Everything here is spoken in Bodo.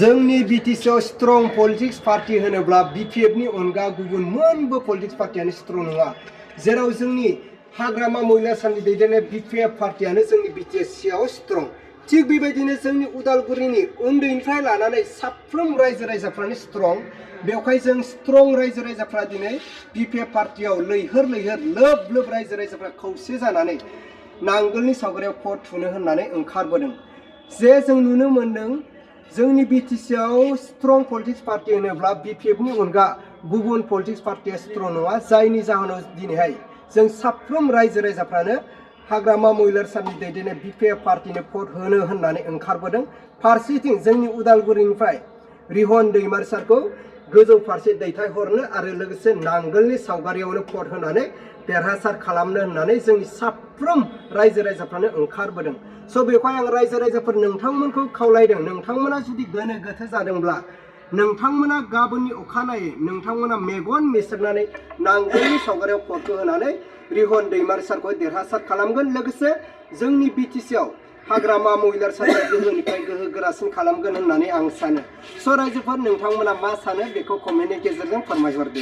जोंनि बिटिसिआव स्ट्रं पलिटिक्स पार्टी होनोब्ला बिपिएफनि अनगा गुबुन मोनबो पलिटिक्स पार्टीयानो स्ट्रं नङा। जेराव जोंनि हाग्रामा महिला साननि दैदेननाय बिपिएफ पार्टीयानो जोंनि बिटिसिआव स्ट्रं। थिग बेबायदिनो जोंनि उदालगुरिनि उन्दैनिफ्राय लानानै साफ्रोम रायजो राजाफ्रानो स्ट्रं। बेवहाय जों स्ट्रं रायजो राजाफ्रा दिनै बिपिएफ पार्टीयाव लैहोर लैहोर लोब लोब रायजो राजाफ्रा खौसे जानानै नांगोलनि सावगारियाव भट थुनो होननानै ओंखारबोदों। जे जों नुनो मोन्दों जोंनि बिटिसिआव स्ट्रं पलिटिक्स पार्टी होनोब्ला बिपिएफनि अनगा गुबुन पलिटिक्स पार्टीया स्ट्रं नङा। जायनि जाहोनाव दिनैहाय जों साफ्रोम रायजो राजाफ्रानो हाग्रामा महिला साननि दैदेननाय बिपिएफ पार्टीनो भट होनो होननानै ओंखारबोदों। फारसेथिं जोंनि उदालगुरिनिफ्राय रिहन दैमारि सारखौ गोजौ फारसे दैथायहरनो आरो लोगोसे नांगोलनि सावगारियावनो भट होनानै देरहासार खालामनो होननानै जोंनि साफ्रोम रायजो राजाफ्रानो ओंखारबोदों। स' बेवहाय आं रायजो राजाफोर नोंथांमोनखौ खावलायदों, नोंथांमोना जुदि गोनो गोथो जादोंब्ला नोंथांमोना गाबोननि अखानायै नोंथांमोना मेगन मेसेबनानै नांगोलनि सावगारियाव भटखौ होनानै रिहन दैमारि सारखौ देरहासार खालामगोन। लोगोसे जोंनि बिटिसिआव हाग्रामा महिला सानखौ गोहोनिफ्राय गोहो गोरासिन खालामगोन होननानै आं सानो। स' रायजोफोर नोंथांमोना मा सानो बेखौ कमेन्टनि गेजेरजों फोरमायहरदो।